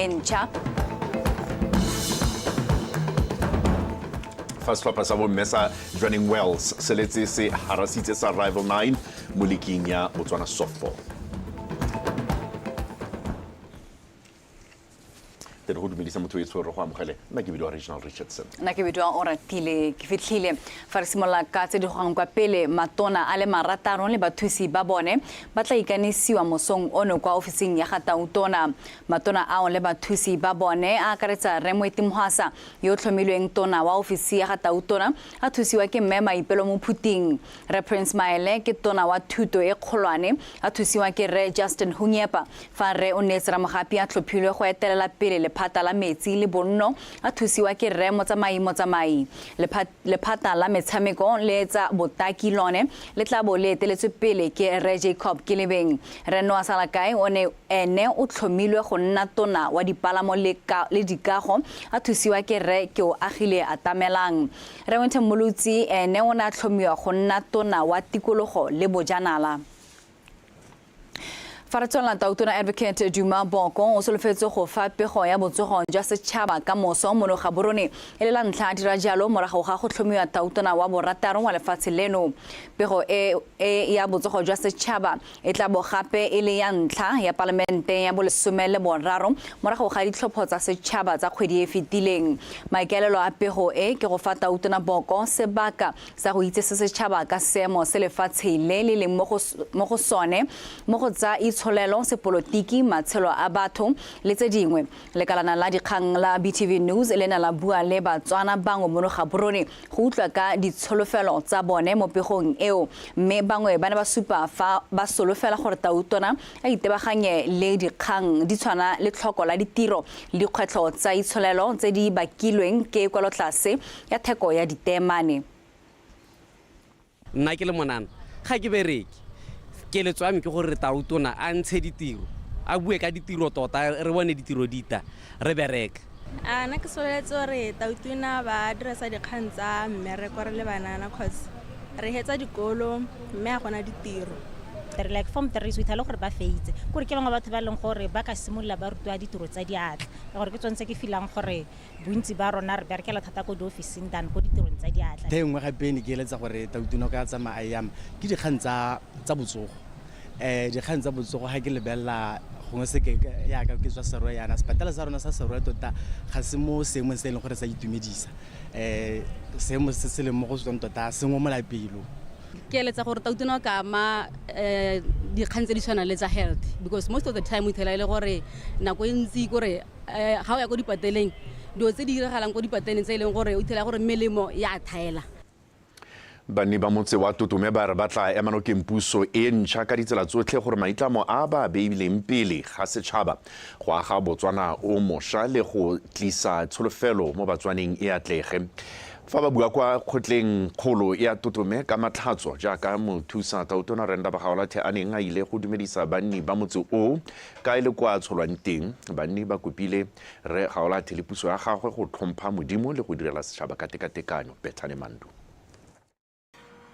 e ntšha. Fa setlhopha sa bomme sa Jwaneng Wells se letse se harasitse sa Rival 9 mo liking ya Botswana Softball. Tere go dumedisa motho e tshwere go amogele, nna ke bidiwa Regional Richardson. Nna ke bidiwa Oratile. Ke fitlhile fa re simolola ka tse di gogang kwa pele. Matona a le 6 le bathusi ba bone ba tla ikanisiwa mosong ono kwa ofising ya ga Tautona. Matona ao le bathusi ba bone a akaretsa Rre Moeti Mohwasa, yo o tlhomilweng tona wa ofisi ya ga Tautona, a thusiwa ke Mme Maipelo Mophuting. Rre Prince Maele ke tona wa thuto e kgolwane, a thusiwa ke Rre Justin Hunyepa, fa Rre Onneetse Ramogapi a tlhophilwe go etelela pele lephata la metsi le bonno, a thusiwa ke Rre Motsamai Motsamai. Lephata la metshameko le tsa botaki lone le tla bo le eteletswe pele ke Rre Jacob Kelebeng. Rre Noah Salakae o ne ene o tlhomilwe go nna tona wa dipalamo le dikago, a thusiwa ke Rre Keoagile Atamelang. Rre Wynter Mmolotsi ene o ne a tlhomiwa go nna tona wa tikologo le bojanala. Fa re tswelela, Tautona Advocate Duma Boko o solofetse go fa pego ya botsogo jwa setšhaba ka moso mono Gaborone, e le la ntlha a dira jalo morago ga go tlhomiwa tautona wa borataro wa lefatshe leno. Pego e e ya botsogo jwa setšhaba e tla bo gape e le ya ntlha ya palamente ya bolesome le boraro morago ga ditlhopho tsa setšhaba tsa kgwedi e fetileng. Maikaelelo a pego e ke go fa Tautona Boko sebaka sa go itsese setšhaba ka seemo se lefatshe le le leng mo go sone mo go tsa itsholelo, sepolotiki, matshelo a batho le tse dingwe. Lekalana la dikgang la BTV News le ne la bua le Batswana bangwe mono Gaborone go utlwa ka ditsholofelo tsa bone mo pegong eo, mme bangwe ba ne ba supa fa ba solofela gore Tautona a itebaganye le dikgang di tshwana le tlhoko la ditiro le dikgwetlho tsa itsholelo tse di bakilweng ke kwelotlase ya theko ya diteemane. Nna ke le monana ga ke bereke. Keletso ya me ke gore Tautona a ntshe ditiro, a bue ka ditiro tota, re bone ditiro di ta, re bereke. A nna ke sololetse gore Tautona ba addressa dikgang tsa mmereko re le banana, cause re hetsa dikolo mme a gona ditiro. Re like form three, so ithale gore ba feitse kore ke bangwe batho ba e leng gore ba ka simolola ba rutiwa ditiro tsa diatla, ka gore ke tsone tse ke feelang gore bontsi ba rona re berekela thata ko diofising than ko ditirong tsa diatla. E nngwe gape ne ke eletsa gore Tautona o ka tsamaya a e ama ke dikgang tsa botsogo. Dikgang tsa botsogo, ga ke lebelela gongwe se ke yaka ke tswa Serowe yana, sepatela sa rona sa Serowe tota ga se mo seemong se e leng gore sa itumedisa. Seemo se se leng mo go sone tota se ngomola pelo. Ke eletsa gore Tautona o ka ama dikgang tse di tshwanang le tsa health, because most of the time o ithela e le gore nako e ntsi kore ga o ya ko dipateleng, dilo tse di diragalang ko dipateleng tse e leng gore o ithela gore melemo ya thaela. Banni ba motse wa Totome ba re ba tla ema nokeng puso e ntšha ka ditsela tsotlhe gore maitlamo a ba beileng pele ga setšhaba go aga Botswana o mošwa le go tlisa tsholofelo mo Batswaneng e atlege. Fa ba bua kwa kgotleng kgolo ya Totome ka Matlhatso, jaaka mothusa Tautona Rre Ndaba Gaolathe a neng a ile go dumedisa banni ba motse oo ka e le kwa a tsholwang teng, banni ba kopile Rre Gaolathe le puso ya gagwe go tlhompha Modimo le go direla setšhaba ka tekatekanyo. Bethane Mandu.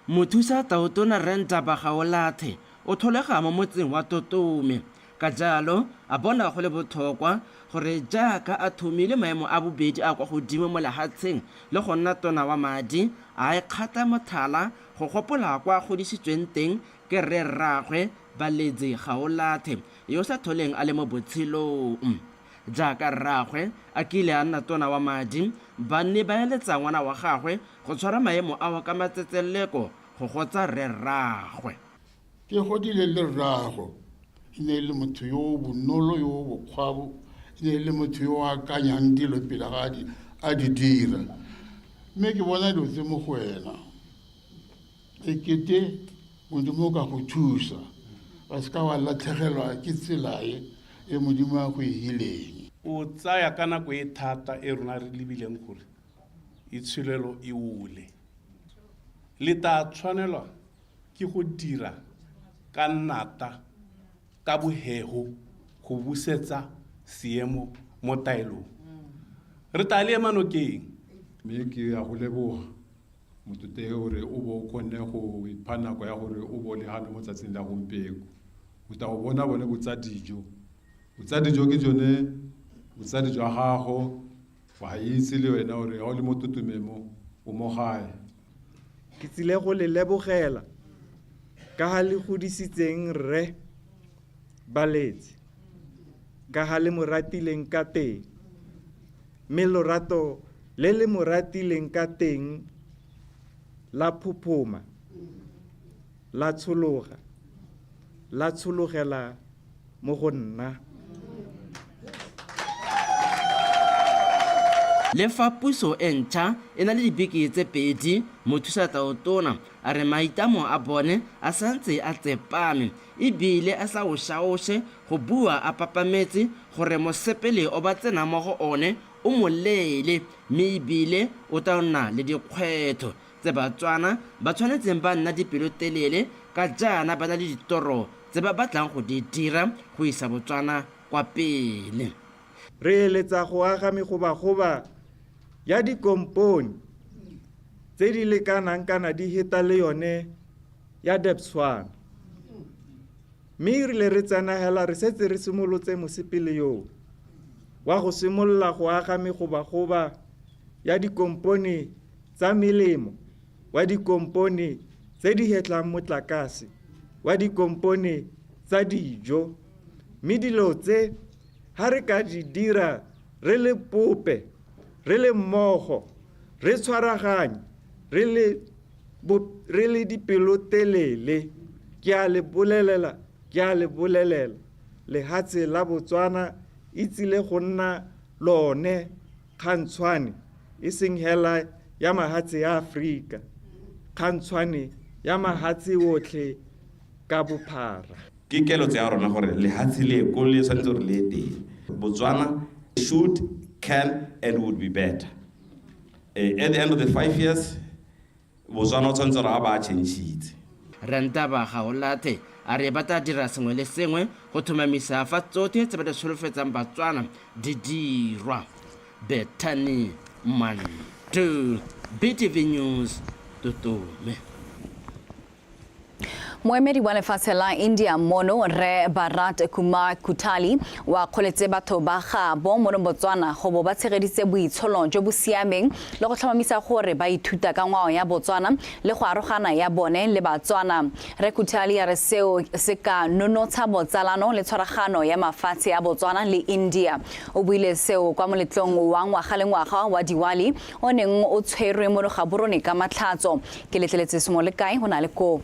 Mothusa Tautona Rre Ndaba Gaolathe o tlholega mo motseng wa Totome, ka jalo a bona go le botlhokwa gore jaaka a thomile maemo a bobedi a kwa godimo mo lehatsheng le go nna tona wa madi, a ikgata motlhala go gopola kwa a godisitsweng teng ke rre rraagwe Baledzi Gaolathe yo o sa tlholeng a le mo botshelong. Jaaka rraagwe a kile a nna tona wa madi, banni ba eletsa ngwana wa gagwe go tshwara maemo ao ka matsetseleko go gotsa rre rraagwe. Ke godile le rraago, e ne e le motho yo o bonolo, yo o bokgwabo, e ne e le motho yo o akanyang dilo pele ga a di dira. Mme ke bona dilo tse mo go wena. E kete Modimo o ka go thusa, wa se ka wa latlhegelwa ke tsela e e Modimo a go e hileng. O tsaya ka nako e thata e rona re lebileng gore itsholelo e ole. Le tla tshwanelwa ke go dira ka nata ka bohego go busetsa seemo mo taelong. Re tla le ema nokeng. Mme ke a go leboga motlotlegi gore o bo o kgonne go ipha nako ya gore o bo le gano mo tsatsing la gompieno. O tla go bona bone botsa dijo. Botsa dijo ke jone Botsadi jwa gago wa itse le wena gore ga o le mo Tutume mo o mo gae. Ke tsile go le lebogela ka ga le godisitseng rre Baletse, ka ga le mo ratileng ka teng, mme lorato le le mo ratileng ka teng la phophoma, la tshologa, la tshologela mo go nna. Le fa puso e ntšha e na le dibeke tse pedi, mothusa tautona a re maitlamo a bone a santse a tsepame e bile a sa oshaoshe go bua a papametse gore mosepele o ba tsenang mo go one o moleele mme e bile o tla nna le dikgwetlho tse Batswana ba tshwanetseng ba nna dipelotelele ka jaana ba na le ditoro tse ba batlang go di dira go isa Botswana kwa pele. Re eletsa go aga megobagoba ya dikompone tse di lekanang kana di heta le yone ya Debswana. Mme e rile re tsena hela re setse re simolotse mosepele yoo wa go simolola go aga megobagoba ya dikompone tsa melemo, wa dikompone tse di hetlang motlakase, wa dikompone tsa dijo. Mme dilo tse ha re ka di dira re le pope, re le mmogo, re tshwaraganye, re le re le dipelotelele, ke a le bolelela, ke a le bolelela, lehatshe la Botswana e tsile go nna lone kgantshwane e seng hela ya mahatshe a Aforika, kgantshwane ya mahatshe otlhe ka bophara. Ke keletso ya rona gore lehatshe le ko le tshwanetse gore le ye teng. Botswana should, can and would be better. At the end of the 5 years, Botswana o tshwanetse gore a ba a changitse. Rre Ntaba Gaolathe a re ba tla dira sengwe le sengwe go tlhomamisa fa tsotlhe tse ba di solofetsang Batswana di dirwa. Bethany Mantu, BTV News, Tutume. Moemedi wa lefatshe la India mono Rre Bharat Kumar Kutali wa kgoletse batho ba gaabo mono Botswana go bo ba tshegeditse boitsholo jo bo siameng le go tlhomamisa gore ba ithuta ka ngwao ya Botswana le go arogana ya bone le Batswana. Rre Kutali a re seo se ka nonotsha botsalano le tshwaragano ya mafatshe a Botswana le India. O buile seo kwa moletlong wa ngwaga le ngwaga wa Diwali o neng o tshwerwe mono Gaborone ka Matlhatso. Ke letleletse sengwe le kae go na le koo.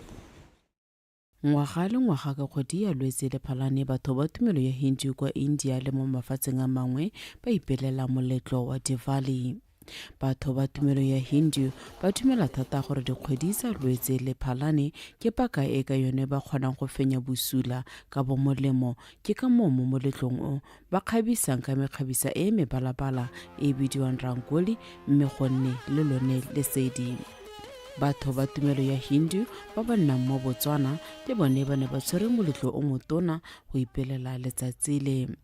Ngwaga le ngwaga ka kgwedi ya Lwetse le Phalane batho ba tumelo ya Hindu kwa India le mo mafatsheng a mangwe ba ipelela moletlo wa Diwali. Batho ba tumelo ya Hindu ba dumela thata gore dikgwedi tsa Lwetse le Phalane ke paka e ka yone ba kgonang go fenya bosula ka bomolemo, ke ka moo mo moletlong o ba kgabisang ka mekgabisa e mebalabala e e bidiwang rangoli mme go nne le lone lesedi. Batho ba tumelo ya Hindu ba ba nnang mo Botswana le bone ba ne ba tshwere moletlo o motona go ipelela letsatsi le.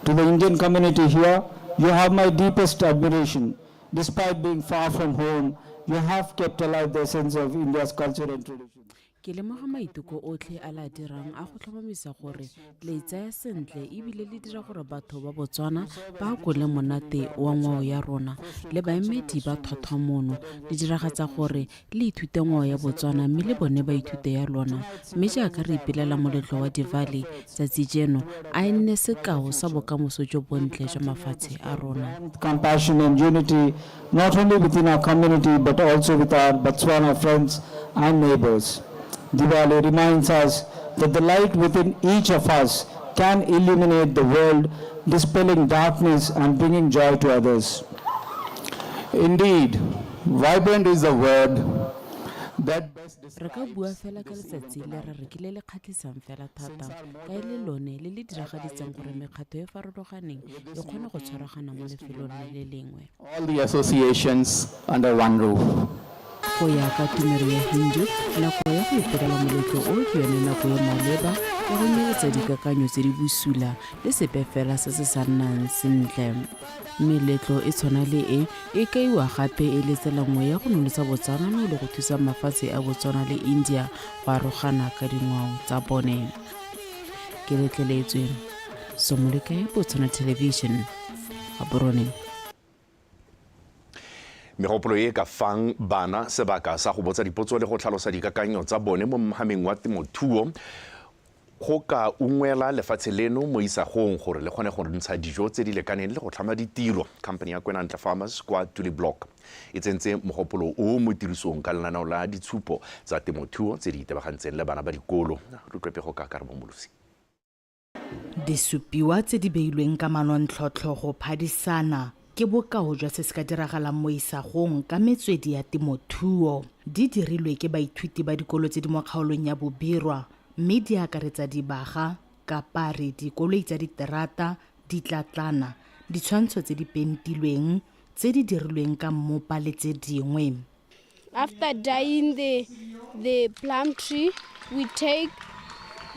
To the Indian community here, you have my deepest admiration. Despite being far from home, you have kept alive the essence of India's culture and tradition. Ke lemoga maiteko otlhe a le a dirang a go tlhomamisa gore le e tsaya sentle ebile le dira gore batho ba Botswana ba akole monate wa ngwao ya rona le baemedi ba tlhwatlhwa mono. Le diragatsa gore le ithute ngwao ya Botswana mme le bone ba ithute ya lona. Mme jaaka re ipelela moletlo wa Diwali tsatsi jeno, a e nne sekao sa bokamoso jo bontle jwa mafatshe a rona. Compassion and unity not only within our community but also with our Botswana friends and neighbors. Diwali reminds us that the light within each of us can illuminate the world, dispelling darkness and bringing joy to others. Indeed, vibrant is the word that best Re ka bua fela ka letsatsi le re re ke le le kgatlhisang fela thata ka e le lone le le diragaditseng gore mekgatho e farologaneng e kgone go tshwaragana mo lefelong le le lengwe. All the associations under one roof. Go ya ka tumelo ya Hindu, nako ya go ipelela moletlo o ke yone nako e maleba ya go nyeletsa dikakanyo tse di bosula le sepe fela se se sa nnang sentle. Meletlo e tshwana le e e kaiwa gape e le tsela nngwe ya go nonotsha botsalano le go thusa mafatshe a Botswana le India go arogana ka dingwao tsa bone. Ke letleletswe. Somolekae, Botswana Television, Gaborone. Megopolo e ka fang bana sebaka sa go botsa dipotso le go tlhalosa dikakanyo tsa bone mo mhameng wa temothuo go ka ungwela lefatshe leno mo isagong gore le kgone go ntsha dijo tse di lekaneng le go tlhama ditiro. Company ya Kwenantle Farmers kwa Tuli Block e tsentse mogopolo o mo tirisong ka lenaneo la ditshupo tsa temothuo tse di itebagantseng le bana ba dikolo. Re utlwe pego ka Karabo Molosi. Disupiwa tse di beilweng ka manontlhotlho go phadisana ke bokao jwa se se ka diragalang mo isagong ka metswedi ya temothuo. Di dirilwe ke baithuti ba dikolo tse di mo kgaolong ya Bobirwa mme di akaretsa dibaga, kapari, dikoloi tsa diterata, ditlatlana, ditshwantsho tse di pentilweng, tse di dirilweng ka mmopa le tse dingwe. After dyeing the plum tree, we take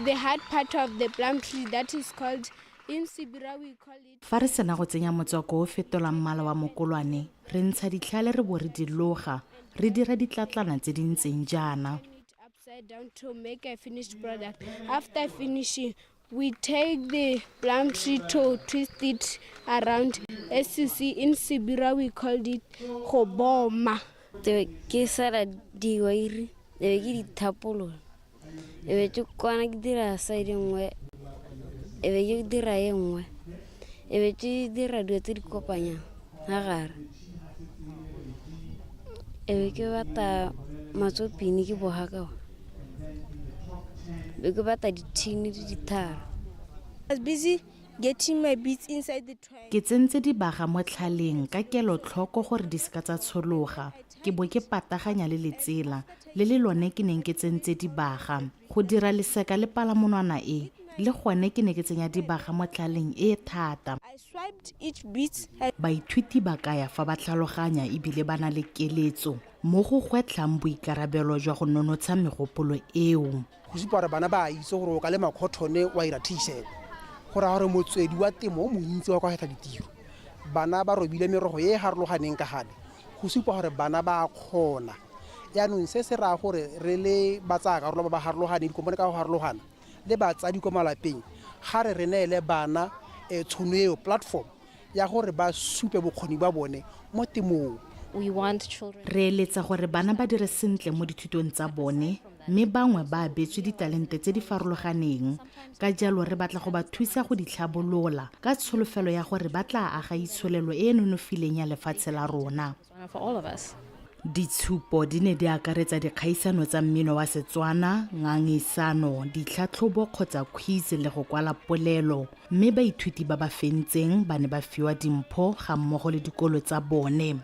the hard part of the plum tree that is called, in Sibira we call it. Fa re sena go tsenya motswako o fetolang mmala wa mokolwane, re ntsha ditlhale re bo re di loga, re dira ditlatlana tse di ntseng jaana. Upside down to make a finished product. After finishing, we take the plum tree to twist it around. As you see, in Sibira we called it goboma. Ke sala diwairi, e be ke di thapolola, e be ke kwana ke dira side nngwe, e be ke dira e nngwe, e be ke dira dilo tse di kopanyang ga gare, e be ke bata matsopini ke boga ka ona, be ke bata dithini le ditharo. I was busy getting my beads inside the twine. Ke tsentse dibaga mo tlhaleng ka kelotlhoko gore di seka tsa tshologa, ke bo ke pataganya le letsela le le lone ke neng ke tsentse dibaga. Go dira leseka le palamonwana e, le gone ke ne ke tsenya dibaga mo tlaleng e thata. I swiped each bead. Baithuti ba kaya fa ba tlhaloganya ebile ba na le keletso mo go gwetlhang boikarabelo jwa go nonotsha megopolo eo. Go supa gore bana ba itse gore o ka lema cotton wa ira t-shirt, go raya gore motswedi wa temo o montsi wa kwa kgetha ditiro. Bana ba robile merogo e e harologaneng ka gale, go supa gore bana ba kgona. Jaanong se se raya gore re le ba tsaya karolo ba ba harologaneng, dikompone ka go harologana le batsadi kwa malapeng, ga re re neele bana tshono eo, platform ya gore ba supe bokgoni ba bone mo temong. We want children. Re eletsa gore bana ba dire sentle mo dithutong tsa bone, mme bangwe ba abetswe ditalente tse di farologaneng. Ka jalo re batla go ba thusa go di tlhabolola ka tsholofelo ya gore ba tla aga itsholelo e e nonofileng ya lefatshe la rona. For all of us. Ditshupo di ne di akaretsa dikgaisano tsa mmino wa Setswana, ngangisano, ditlhatlhobo kgotsa quiz le go kwala polelo, mme baithuti ba ba fentseng ba ne ba fiwa dimpho ga mmogo le dikolo tsa bone.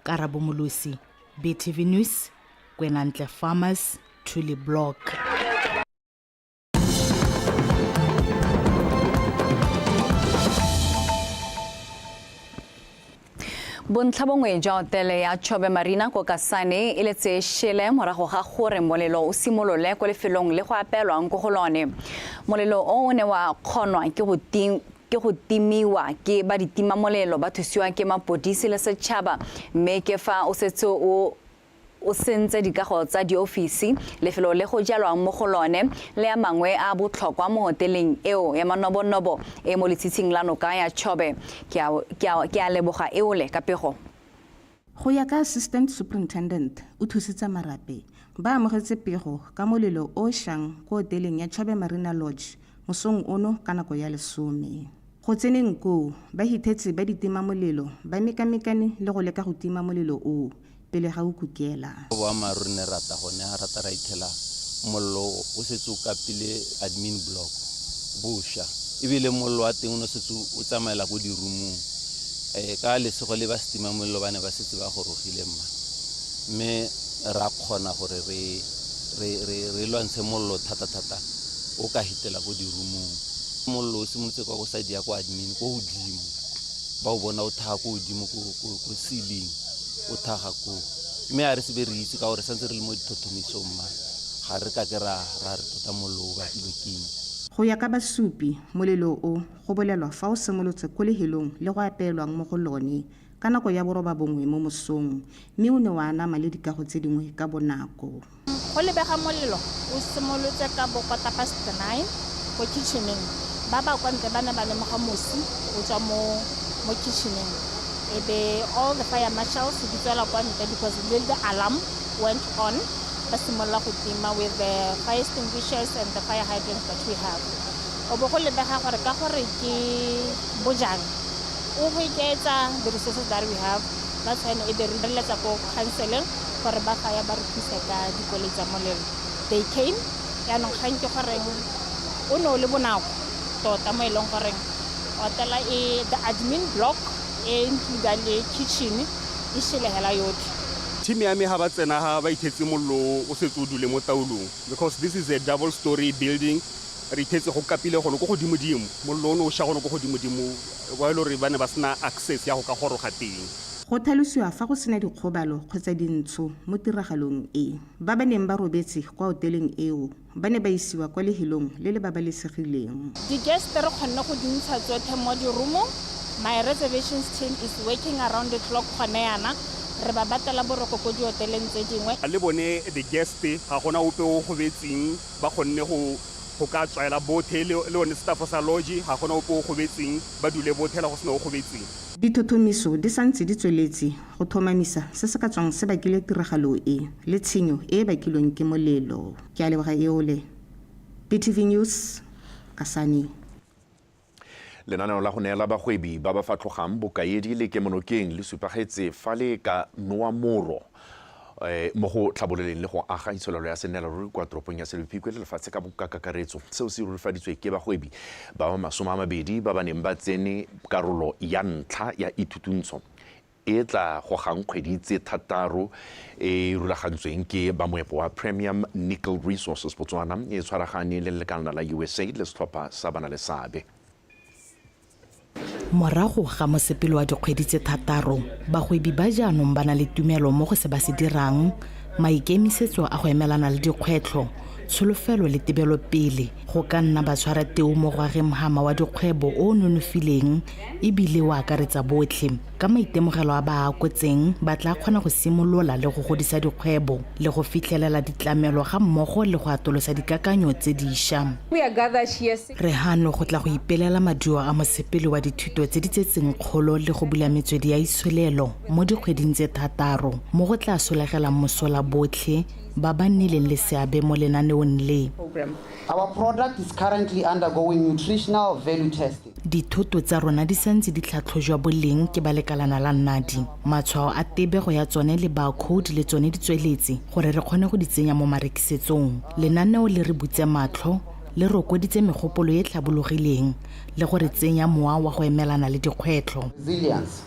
Karabo Molosi, BTV News, Kwenantle Farmers, Tuli Block. Bontlhabongwe jwa hotele ya Chobe Marina ko Kasane e letse shele morago ga gore molelo o simolole ko lefelong le go apeelwang ko go lone. Molelo o o ne wa kgonwa ke go timiwa ke ba ditimamolelo ba thusiwa ke mapodisi le setšhaba, mme ke fa o setse o sentse dikago tsa diofisi, lefelo le go jalwang mo go lone le a mangwe a botlhokwa mo hoteleng eo ya manobonobo e mo letshitshing la noka ya Chobe. Ke a leboga eole ka pego. Go ya ka Assistant Superintendent o thusitse Marape, ba amogetse pego ka molelo o shang ko hoteleng ya Chobe Marina Lodge mosong ono ka nako ya 10. Go tseneng koo ba hithetse ba ditima molelo ba mekamekane le go leka go tima molelo o pele ga o kukela. Boammaaruri ne rata gone ga rata ra ithela mollo o setse o kapile admin block bosha, ebile mollo wa teng o ne setse o tsamaela ko dirumong. Ka lesego le ba setima mollo ba ne ba setse ba gorogile mma, mme ra kgona gore re lwantshe mollo thata-thata o ka hitela ko dirumong. Mollo o simolotse kwa go side ya ko admin ko godimo, ba o bona o thaga ko godimo ko ceiling, o thaga ko, mme a re se be re itse ka gore santse re le mo dithothomisong mma, ga re ka ke ra re tota mollo o bakilwe ke eng. Go ya ka basupi, molelo o go bolelwa fa o simolotse ko lehelong le go apeelwang mo go lone ka nako ya 9:30 mo mosong, mme o ne wa anama le dikago tse dingwe ka bonako. Go lebega molelo o simolotse ka bo 9:15 ko kitcheneng, Ba ba kwa ntle ba ne ba lemoga mosi o tswa mo mo kitcheneng, e be all the fire marshals di tswela kwa ntle because le the alarm went on. Ba simolola go tima with the fire extinguishers and the fire hydrants that we have. O bo go lebega gore ka gore ke bojang o go iketsa the resources that we have, ba tshwane e be re letsa ko counseling gore ba fire ba re thuse ka dikoloi tsa molelo. They came. Yaanong kgang ke goreng o ne o le bonako tota mo e leng goreng otela e the admin block e include le kitchen e shele hela yotlhe. Team ya me ha ba tsena ha ba ithetse mollo o setse o dule mo taolong, because this is a double story building. Re ithetse go kapile gone ko godimodimo, mollo o ne o sha gone ko godimodimo wa e le gore ba ne ba sena access ya go ka goroga teng. Go tlhalosiwa fa go sena dikgobalo kgotsa dintsho mo tiragalong e. Ba ba neng ba robetse kwa oteleng eo ba ne ba isiwa kwa lehelong le le babalesegileng. Di-guest re kgonne go di ntsha tsotlhe mo di-roomong. My reservations team is working around the clock gone yana, re ba batela boroko ko dioteleng tse dingwe. Le bone the guest ga gona ope o gobetseng, ba kgonne go ka tswaela bothe le one staff sa lodge, ga gona ope o gobetseng, ba dule bothe la go sena o gobetseng. Dithotomiso di santse di tsweletse go tlhomamisa se se ka tswang se bakile tiragalo e le tshenyo e e bakilweng ke molelo. Ke a leboga eole. BTV News, Kasane. Lenaneo la go neela bagwebi ba ba fatlhogang bokaedi le kemonokeng le supagetse fa le ka noa moro mo go tlhabololeng le go aga itsholelo ya sennela ruri kwa toropong ya Selebi Phikwe le lefatshe ka kakaretso. Seo se rurifaditswe ke bagwebi ba ba 20 ba ba neng ba tsene karolo ya ntlha ya ithutuntsho e tla gogang kgwedi tse 6 e rulagantsweng ke ba moepo wa Premium Nickel Resources Botswana e tshwaragane le lekalana la USAID le setlhopha sa bana le seabe. Morago ga mosepele wa dikgwedi tse 6, bagwebi ba jaanong ba na le tumelo mo go se ba se dirang, maikemisetso a go emelana le dikgwetlho, tsholofelo le tebelopele go ka nna ba tshwara teu mo go ageng mhama wa dikgwebo o o nonofileng ebile o akaretsa botlhe. Ka maitemogelo a ba a akotseng, ba tla kgona go simolola le go godisa dikgwebo le go fitlhelela ditlamelo ga mmogo le go atolosa dikakanyo tse dišwa. Re hano go tla go ipelela maduo a mosepele wa dithuto tse di tsetseng kgolo le go bula metswedi ya itsholelo mo dikgweding tse 6 mo go tla solegelang mosola botlhe ba ba nnileng le seabe mo lenaneong le. Our product is currently undergoing nutritional value testing. Dithoto tsa rona di santse di tlhatlhojwa boleng ke ba lekalana la Nnadi. Matshwao a tebego ya tsone le barcode le tsone di tsweletse gore re kgone go di tsenya mo marekisetsong. Lenaneo le re butse matlho, le rokoditse megopolo e tlhabologileng le go re tsenya mowa wa go emelana le dikgwetlho. Resilience.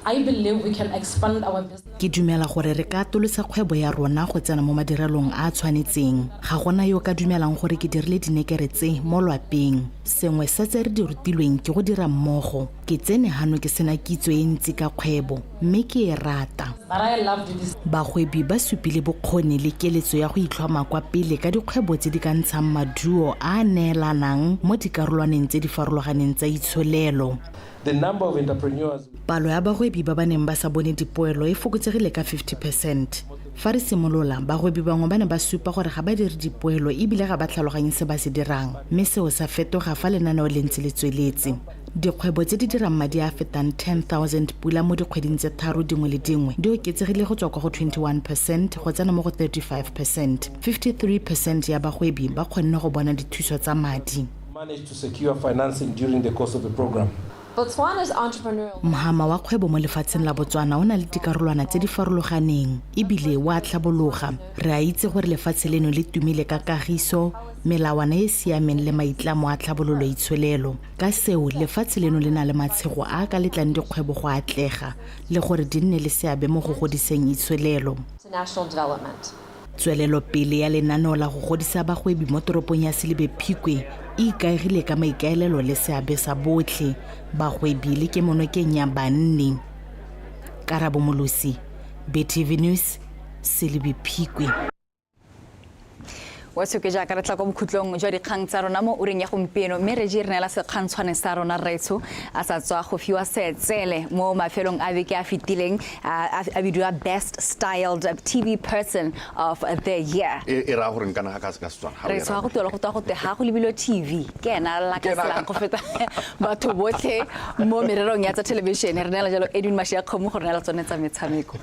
I believe we can expand our business. Ke dumela gore re ka atolosa kgwebo ya rona go tsena mo madirelong a a tshwanetseng. Ga gona yo ka dumelang gore ke dirile dinekere tse mo lwapeng. Sengwe sa tse re di rutilweng ke go dira mmogo. Ke tsene hano ke sena kitso e ntsi ka kgwebo, mme ke e rata. But I love this. Bagwebi ba supile bokgoni le keletso ya go itlhoma kwa pele ka dikgwebo tse di ka ntshang maduo a a neelanang mo dikarolwaneng tse di farologaneng tsa itsholelo. The number of entrepreneurs. Palo ya bagwebi ba ba neng ba sa bone dipoelo e fokotsegile ka 50%. Fa re simolola, bagwebi bangwe ba ne ba supa gore ga ba dire dipoelo ebile ga ba tlhaloganye se ba se dirang, mme seo sa fetoga fa lenaneo le ntse le tsweletse. Dikgwebo tse di dirang madi a a fetang 10,000 pula mo dikgweding tse 3 dingwe le dingwe di oketsegile go tswa kwa go 21% go tsena mo go 35%. 53% ya bagwebi ba kgonne go bona dithuso tsa madi. Managed to secure financing during the course of the program. Botswana's entrepreneurial Mhama wa kgwebo mo lefatsheng la Botswana o na le dikarolwana tse di farologaneng ebile wa tlhabologa. Re a itse gore lefatshe leno le tumile ka kagiso, melawana e e siameng le maitlamo a tlhabololo itsholelo. Ka seo, lefatshe leno le na le matshego a a ka letlang dikgwebo go atlega le gore di nne le seabe mo go godiseng itsholelo. National development. Tswelelopele ya lenaneo la go godisa bagwebi mo toropong ya Selebi Phikwe e ikaegile ka maikaelelo le seabe sa botlhe, bagwebi le kemonokeng ya banni. Karabo Molosi, BTV News, Selebi Phikwe. Wa tshoke jaaka re tla kwa bokhutlong jwa dikgang tsa rona mo ureng ya gompieno, mme Regi re neela sekgantshwane sa rona rraetsho a sa tswa go fiwa seetsele mo mafelong a beke a fetileng, a bidiwa Best Styled TV Person of the Year. E raya gore nkana ga ka Setswana re tshwa go tuela go tswa go te ga go lebile TV ke ena la ka selang go feta batho botlhe mo mererong ya tsa television. Re neela jalo Edwin Mashia Kgomo go re neela tsone tsa metshameko.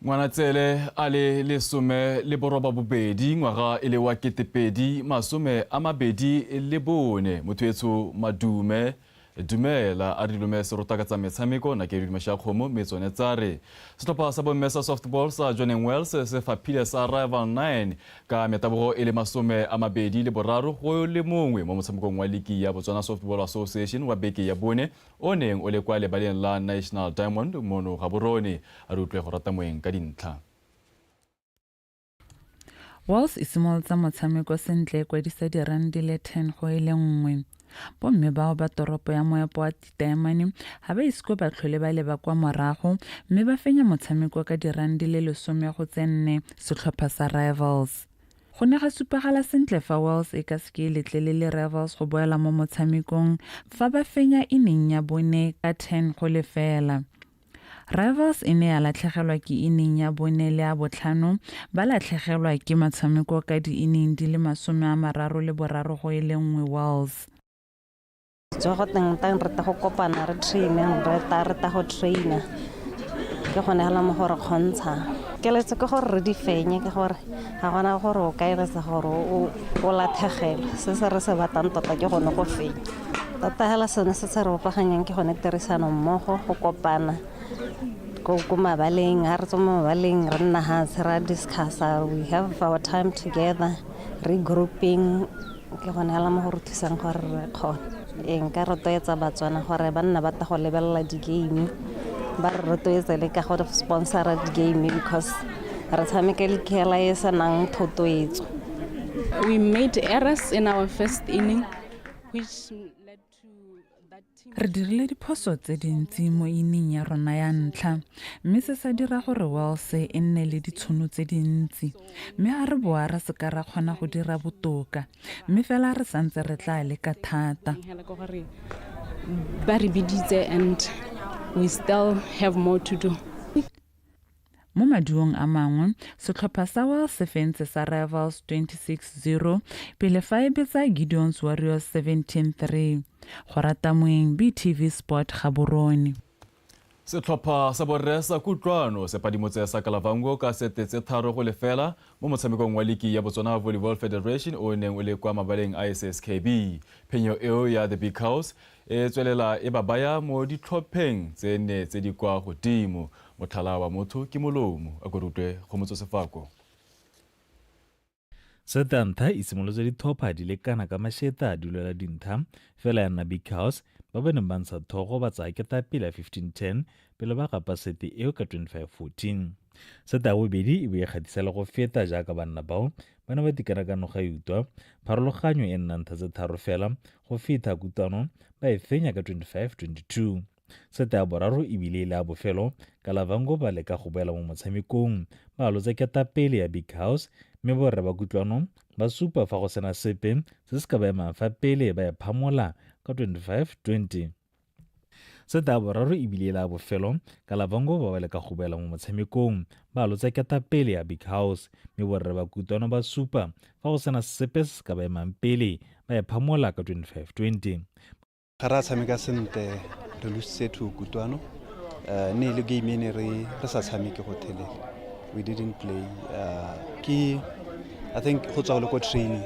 Ngwanatsele a le 18 ngwaga e le wa 2024, motho etsho madume dumela a re dilome serota ka tsa metshameko na ke Edwin Kgomo mme tsone tsa re setlhopha sa bomme sa softball sa Jwaneng Wells se faphile sa Rival 9 ka metabogo e le 23-1 mo motshamekong wa liki ya Botswana Softball Association wa beke ya bone o neng o le kwa lebaleng la National Diamond mono Gaborone. A re utlwe go rata moeng ka dintlha. Wells e simolotsa motshameko sentle e kwadisa dirane di le 10 go e le nngwe. Bomme bao ba toropo ya moepo wa Ditaemane ga ba ise ba tlhole ba leba kwa morago, mme ba fenya motshameko ka dirane di le 10 go tse 4 setlhopha sa Rivals. Go ne ga supagala sentle fa Wells e ka seke e letlelele Rivals go boela mo motshamekong fa ba fenya inning ya bone ka 10 go lefela. Rivals e ne ya latlhegelwa ke inning ya bone le ya botlhano, ba latlhegelwa ke motshameko ka di-inning di le 33 go e le nngwe Wells. Tswa go teng tang re ta go kopana re training, re ta go trainer. Ke gone hela mo gore kgontsha. Keletso ke gore re di fenye, ke gore ga gona gore o ka eletsa gore o latlhegelwe. Se se re se batlang tota ke gone go fenya. Tota hela sone se se re bopaganyang ke gone tirisano mmogo, go kopana ko mabaleng. Ha re tswa mo mabaleng re nna hatshe ra discussa, we have our time together, regrouping. Ke gone hela mo go re thusang gore re kgone. Ee, nka rotloetsa Batswana gore ba nna ba ta go lebelela di-game, ba re rotloetse le ka go sponsora di-game because re tshameka le hela e senang thotloetso. We made errors in our first inning, which led to that team. Re dirile diphoso tse dintsi mo inning ya rona ya ntlha, mme se sa dira gore Wells e nne le ditšhono tse dintsi, mme ga re boa ra seka ra kgona go dira botoka, mme fela re santse re tla leka thata. Ba re biditse and we still have more to do. Mo maduong a mangwe, setlhopha sa Wells se fentse sa Rivals 26-0 pele fa e betsa Gideon's Warriors 17-3. Go rata moeng, BTV Sport, Gaborone. Setlhopha sa borre sa Kutlwano se padimotse sa Kalavango ka sete tse 3-0 mo motshamekong wa liki ya Botswana Volleyball Federation o neng o le kwa mabaleng a SSKB. Phenyo eo ya The Big House e tswelela e ba baya mo ditlhopheng tse nne tse di kwa godimo. Motlhala wa motho ke molomo, a ko rutwe Kgomotso Sefako. Sete ya ntlha e simolotse ditlhopha di lekana ka mašeta di lwela dintlha, fela ya nna Big House ba ba neng ba ntsha thogo ba tsaya ketapele ya 15-10 pele ba gapa sete eo ka 25-14. Sete ya bobedi e bo e gatisa le go feta jaaka banna bao ba ne ba tikana ka noga e utwa, pharologanyo e nna ntlha tse 3 fela go feta Kutlwano ba e fenya ka 25-22. Sete ya boraro ebile e le ya bofelo, Kalavango ba leka go boela mo motshamekong, ba alotsa ketapele ya Big House, mme borre ba Kutlwano ba supa fa go sena sepe se se ka ba emang fa pele ba e phamola ka 25-20. Sete ya boraro ebile e le ya bofelo, Kalavango ba leka go boela mo motshamekong, ba alotsa ketapele ya Big House, mme borre ba Kutlwano ba supa fa go sena sepe se se ka ba emang pele ba e phamola ka 25-20. Ga re a tshameka sentle, re lositse to Kutlwano. Ne le game e ne re sa tshameke go thelele. We didn't play. Ke I think go tswa le ko training.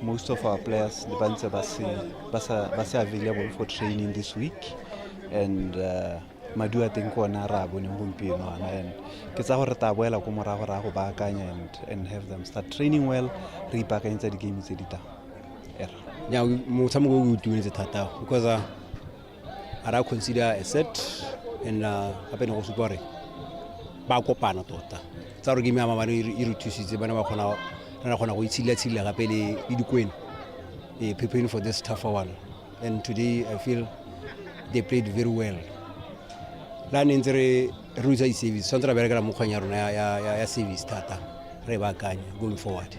Most of our players ba ntse ba se available for training this week, and maduo a teng ke ona re a boneng gompieno ana, and ke tsa gore re tla boela ko morago ra go baakanya and have them start training well, re ipaakanyetsa di-game tse di tlang. Ya motshameko o itumetse thata because a ra consider a set and gape ne go supa gore ba kopana tota. Tsa gore game ya maabane e re thusitse, bana ba kgona, re kgona go itshidila-tshidila gape le dikwena, preparing for this tougher one. And today I feel they played very well. La ne ntse re re usa di-service, tshwanetse ra berekela mokgweng ya rona ya service thata, re e baakanye going forward.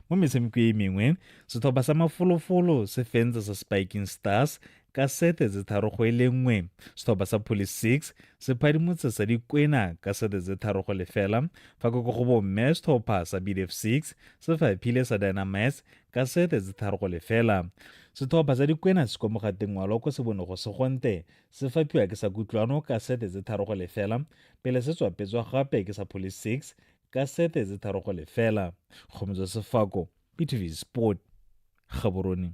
Mo metshameko e mengwe, setlhopha sa Mafolofolo se fentse sa Spiking Stars ka 7-3-1. Setlhopha sa Police 6 se phadimotse sa Dikwena ka 7-3-0, fa ko go bomme setlhopha sa BDF 6 se faphile sa Dynamites ka 7-3-0. Setlhopha sa Dikwena se kwa mogateng wa loko se bone go se gonte se faphiwa ke sa Kutlwano ka 7-3-0, pele se tswapetswa gape ke sa Police 6 ka 7-3-0. Kgomotso Sefako, BTV Sport, Gaborone.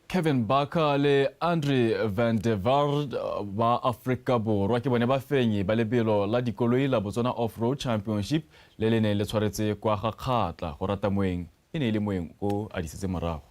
Kevin Barker le Andre van der Waard ba Afrika Borwa ke bone bafenyi ba lebelo la dikoloi la Botswana Off-Road Championship le le neng le tshwaretse kwa ga Kgatla. Go rata moeng e ne e le moeng o a disetse morago.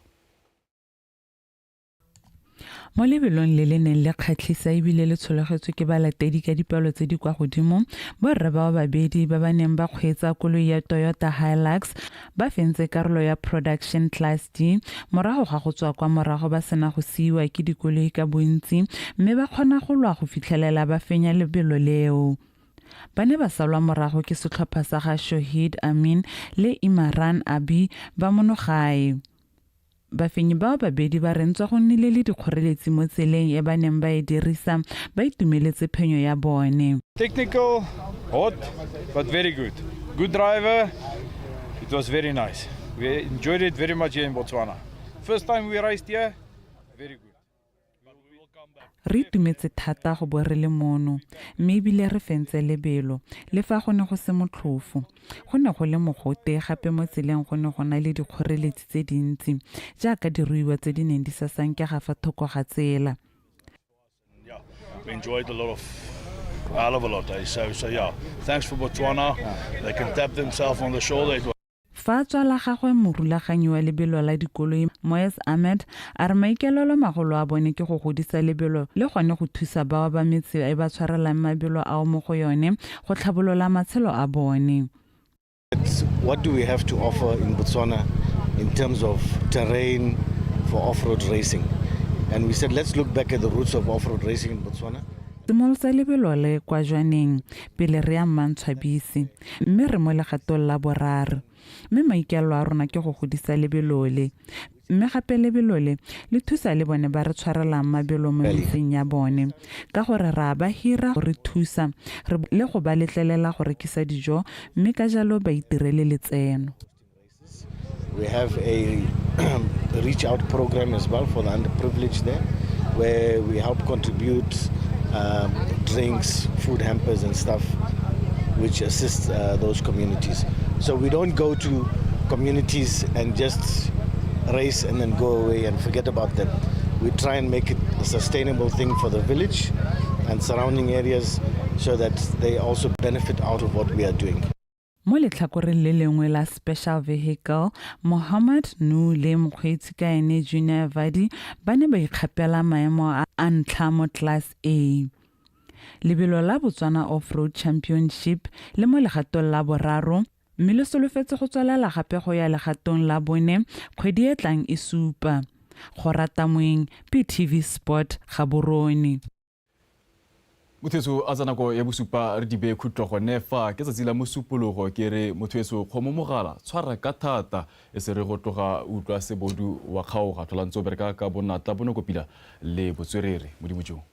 Mo lebelong le le neng le kgatlhisa ebile le tshologetswe ke balatedi ka dipalo tse di kwa godimo, borre bao babedi ba ba neng ba kgweetsa koloi ya Toyota Hilux ba fentse karolo ya Production Class D morago ga go tswa kwa morago ba sena go siiwa ke dikoloi ka bontsi, mme ba kgona go lwa go fitlhelela ba fenya lebelo leo. Ba ne ba salwa morago ke setlhopha sa ga Shohid Amin le Imran Abi ba monogae. Bafenyi bao babedi ba re ntswa go nnile le dikgoreletsi mo tseleng e ba neng ba e dirisa, ba itumeletse phenyo ya bone. Technical, hot, but very good. Good driver, it was very nice. We enjoyed it very much here in Botswana. First time we raced here, very good. Re itumetse thata go bo re le mono, mme ebile re fentse lebelo, le fa go ne go se motlhofo. Go ne go le mogote gape mo tseleng go ne go na le dikgoreletsi tse dintsi, jaaka diruiwa tse di neng di sasankega fa thoko ga tsela. Yeah, we enjoyed a lot of, a hell of a lot. Eh? So yeah, thanks for Botswana. They can tap themselves on the shoulder. It was Fa a tswa la gagwe, morulaganyi wa lebelo la dikoloi Moes Ahmed a re maikaelelo magolo a bone ke go godisa lebelo le gone go thusa bao ba metse e ba tshwarelang mabelo ao mo go yone go tlhabolola matshelo a bone. What do we have to offer in Botswana in terms of terrain for off-road racing? And we said, let's look back at the roots of off-road racing in Botswana. Simolotsa lebelo le kwa Jwaneng pele re ya Mmantshwabisi, mme re mo legatong la boraro, mme maikaelelo a rona ke go godisa lebelo le, mme gape lebelo le le thusa le bone ba re tshwarelang mabelo mo metseng ya bone ka gore re a ba hira go re thusa re le go ba letlelela go rekisa dijo, mme ka jalo ba itirele letseno. We have a reach out program as well for the underprivileged there, where we help contribute drinks, food hampers and stuff, which assist those communities. So we don't go to communities and just race and then go away and forget about them. We try and make it a sustainable thing for the village and surrounding areas so that they also benefit out of what we are doing. Mo letlhakoreng le lengwe la Special Vehicle, Mohammed Nu le mokgweetsi ka ene Junior Vadi ba ne ba ikgapela maemo a ntlha mo Class A. Lebelo la Botswana Off-Road Championship le mo legatong la boraro, mme le solofetse go tswelela gape go ya legatong la bone kgwedi e tlang e supa. Go rata moeng, BTV Sport, Gaborone. Motho a tsa nako ya bosupa re di beye khutlo gone fa ke tsatsi la mosupologo, ke re motho eso kgomo mogala tshwara ka thata e se re go tloga utlwa sebodu wa kgaoga tlhola ntse o bereka ka bonatla bonokopila le botswerere. Modimo jo.